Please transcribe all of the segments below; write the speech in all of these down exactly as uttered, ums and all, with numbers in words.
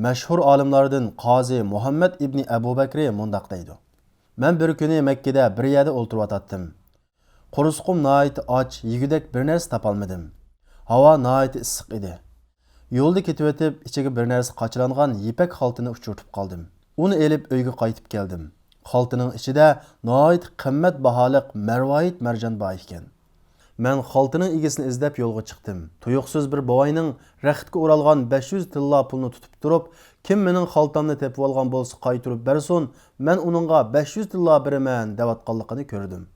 مەشھۇر ئالىملاردىن قازى مۇھەممەد ئىبنى ئەبۇ بەكرى مۇنداق دەيدۇ: مەن بىر كۈنى مەككىدە بىر يەردە ئولتۇرۇۋاتاتتىم. قورسىقىم ناھايىتى ئاچ، يېگۈدەك بىر نەرسە تاپالمىدىم. ھاۋا ناھايىتى ئىسسىق ئىدى. يولدا كېتىۋېتىپ، ئىچىگە بىر نەرسە قاچىلانغان يىپەك خالتىنى ئۇچۇرتۇپ قالدىم. ئۇنى ئېلىپ ئۆيگە قايتىپ كەلدىم. خالتىنىڭ ئىچىدە ناھايىتى قىممەت باھالىق مەرۋايىت مەرجان بار ئىكەن. مەن خالتىنىڭ ئىگىسىنى ئىزدەپ يولغا چىقتىم. تۇيۇقسىز بىر بوۋاينىڭ رەختكە ئورالغان بەش يۈز تىللا پۇلنى تۇتۇپ تۇرۇپ، كىم مېنىڭ خالتامنى تېپىۋالغان بولسا قايتۇرۇپ بەرسۇن، مەن ئۇنىڭغا بەش يۈز تىللا بېرىمەن دەۋاتقانلىقىنى كۆردۈم.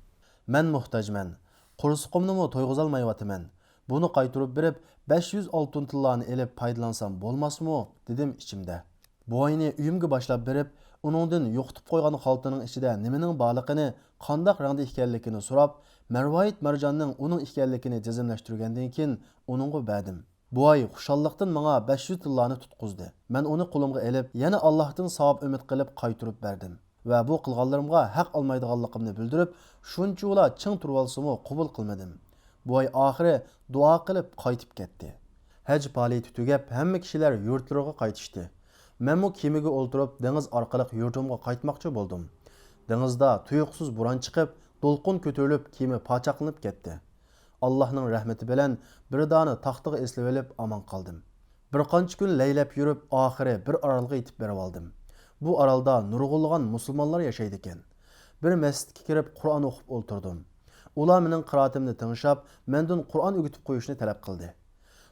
مەن موھتاجمەن. قورسىقىمنىمۇ تويغۇزالمايۋاتىمەن. بۇنى قايتۇرۇپ بېرىپ، بەش يۈز ئالتۇن تىللانى ئېلىپ پايدىلانسام بولماسمۇ؟ دېدىم ئىچىمدە. بوۋاينى ئۆيۈمگە باشلاپ بېرىپ، ئۇنىڭدىن يوقىتىپ قويغان خالتىنىڭ ئىچىدە نېمىنىڭ بارلىقىنى، قانداق رەڭدە ئىكەنلىكىنى سوراپ، مەرۋايىت مەرجاننىڭ ئۇنىڭ ئىكەنلىكىنى جەزملەشتۈرگەندىن كېيىن ئۇنىڭغا بەردىم. بوۋاي خۇشاللىقتىن ماڭا بەش يۈز تىللانى تۇتقۇزدى. مەن ئۇنى قولۇمغا ئېلىپ، يەنە ئاللاھتىن ساۋاب ئۈمىد قىلىپ قايتۇرۇپ بەردىم. ۋە بۇ قىلغانلىرىمغا ھەق ئالمايدىغانلىقىمنى بىلدۈرۈپ، شۇنچىۋالا چىڭ تۇرۇۋالسىمۇ قوبۇل قىلمىدىم. بوۋاي ئاخىرى دۇئا قىلىپ قايتىپ كەتتى. ھەج پائالىيىتى تۈگەپ، ھەممە كىشىلەر يۇرتلىرىغا قايتىشتى. مەنمۇ كېمىگە ئولتۇرۇپ، دېڭىز ئارقىلىق يۇرتۇمغا قايتماقچى بولدۇم. دېڭىزدا تۇيۇقسىز بوران چىقىپ، دولقۇن كۆتۈرۈلۈپ، كېمە پاچاقلىنىپ كەتتى. ئاللاھنىڭ رەھمىتى بىلەن بىر دانە تاختىغا ئېسىلىۋېلىپ ئامان قالدىم. بىر قانچە كۈن لەيلەپ يۈرۈپ، ئاخىرى بىر ئارالغا يېتىپ بېرىۋالدىم. بۇ ئارالدا نۇرغۇنلىغان مۇسۇلمانلار ياشايدىكەن. بىر مەسچىتكە كىرىپ قۇرئان ئوقۇپ ئولتۇردۇم. ئۇلار مېنىڭ قىرائىتىمنى تىڭشاپ، مەندىن قۇرئان ئۆگىتىپ قويۇشنى تەلەپ قىلدى.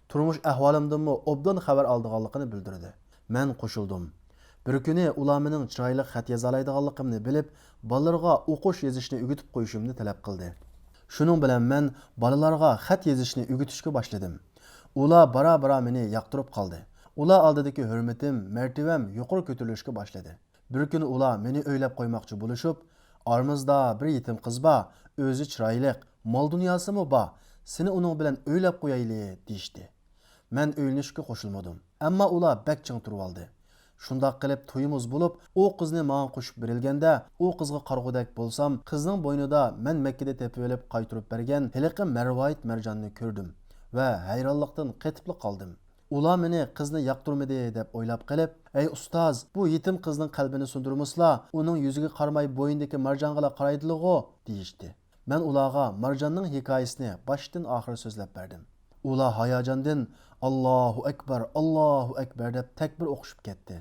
تۇرمۇش ئەھۋالىمدىنمۇ ئوبدان خەۋەر ئالىدىغانلىقىنى بىلدۈردى. مەن قوشۇلدۇم. بىر كۈنى ئۇلار مېنىڭ چىرايلىق خەت يازالايدىغانلىقىمنى بىلىپ، بالىلىرىغا ئوقۇش يېزىشنى ئۆگىتىپ قويۇشۇمنى تەلەپ قىلدى. شۇنىڭ بىلەن مەن بالىلارغا خەت يېزىشنى ئۆگىتىشكە باشلىدىم. ئۇلار بارا-بارا مېنى ياقتۇرۇپ قالدى. ئۇلار ئالدىدىكى ھۆرمىتىم، مەرتىۋەم يۇقىرى كۆتۈرۈلۈشكە باشلىدى. بىر كۈنى ئۇلار مېنى ئۆيلەپ قويماقچى بولۇشۇپ، «ئارىمىزدا بىر يېتىم قىز بار، ئۆزى چىرايلىق، مال-دۇنياسىمۇ بار، سېنى ئۇنىڭ بىلەن ئۆيلەپ قويايلى» دېيىشتى. مەن ئۆيلىنىشكە قوشۇلمىدىم. ئەمما ئۇلار بەك چىڭ تۇرۇۋالدى. شۇنداق قىلىپ تويىمىز بولۇپ، ئۇ قىزنى ماڭا قوشۇپ بېرىلگەندە، ئۇ قىزغا قارىغۇدەك بولسام، قىزنىڭ بوينىدا مەن مەككىدە تېپىۋېلىپ قايتۇرۇپ بەرگەن ھېلىقى مەرۋايىت مەرجاننى كۆردۈم ۋە ھەيرانلىقتىن قېتىپلا قالدىم. ئۇلار مېنى قىزنى ياقتۇرمىدى دەپ ئويلاپ قېلىپ، «ئەي ئۇستاز، بۇ يېتىم قىزنىڭ قەلبىنى سۇندۇرمىسىلا، ئۇنىڭ يۈزىگە قارىماي بوينىدىكى مارجانغىلا قارايدىلىغۇ» دېيىشتى. مەن ئۇلارغا مارجاننىڭ ھېكايىسىنى باشتىن ئاخىر سۆزلەپ بەردىم. ئۇلار ھاياجاندىن «ئاللاھۇ ئەكبەر، ئاللاھۇ ئەكبەر» دەپ تەكبىر ئوقۇشۇپ كەتتى.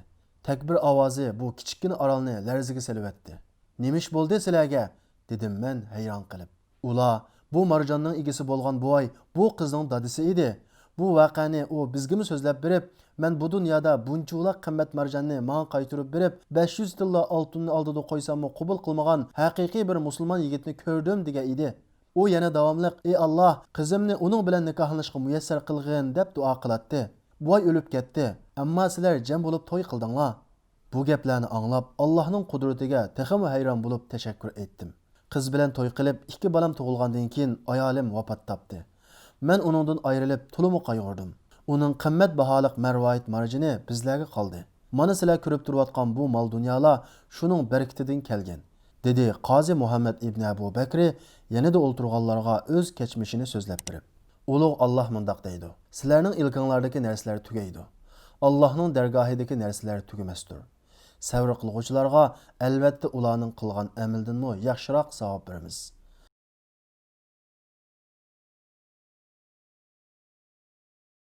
تەكبىر ئاۋازى بۇ كىچىككىنە ئارالنى لەرزىگە سېلىۋەتتى. «نېمە ئىش بولدى سىلەرگە؟» دېدىم مەن ھەيران قېلىپ. ئۇلار، «بۇ مارجاننىڭ ئىگىسى بولغان بوۋاي بۇ قىزنىڭ دادىسى ئىدى. بۇ ۋەقەنى ئۇ بىزگىمۇ سۆزلەپ بېرىپ، مەن بۇ دۇنيادا بۇنچىۋالا قىممەت مارجاننى ماڭا قايتۇرۇپ بېرىپ، بەش يۈز تىللا ئالتۇننى ئالدىدا قويساممۇ قوبۇل قىلمىغان ھەقىقىي بىر مۇسۇلمان يىگىتنى كۆردۈم» دېگەن ئىدى. ئۇ يەنە داۋاملىق، «ئى ئاللاھ، قىزىمنى ئۇنىڭ بىلەن نىكاھلىنىشقا مۇيەسسەر قىلغىن» دەپ دۇئا قىلاتتى. بوۋاي ئۆلۈپ كەتتى، ئەمما سىلەر جەم بولۇپ توي قىلدىڭلار. بۇ گەپلەرنى ئاڭلاپ، ئاللاھنىڭ قۇدرىتىگە تېخىمۇ ھەيران بولۇپ تەشەككۈر ئېيتتىم. قىز بىلەن توي قىلىپ، ئىككى بالام تۇغۇلغاندىن كېيىن ئايالىم ۋاپات تاپتى. مەن ئۇنىڭدىن ئايرىلىپ، تولىمۇ قايغۇردۇم. ئۇنىڭ قىممەت باھالىق مەرۋايىت مارجىنى بىزلەرگە قالدى. «مانا سىلەر كۆرۈپ تۇرۇۋاتقان بۇ مال-دۇنيالار شۇنىڭ بەرىكىتىدىن كەلگەن» دېدى قازى مۇھەممەد ئىبنى ئەبۇ بەكرى يەنىدە ئولتۇرغانلارغا ئۆز كەچمىشىنى سۆزلەپ بېرىپ. ئۇلۇغ ئاللاھ مۇنداق دەيدۇ: «سىلەرنىڭ ئىلكىڭلاردىكى نەرسىلەر تۈگەيدۇ. ئاللاھنىڭ دەرگاھىدىكى نەرسىلەر تۈگىمەستۇر. سەۋر قىلغۇچىلارغا ئەلۋەتتە ئۇلارنىڭ قىلغان ئەمىلىدىنمۇ ياخشىراق ساۋاب بېرىمىز.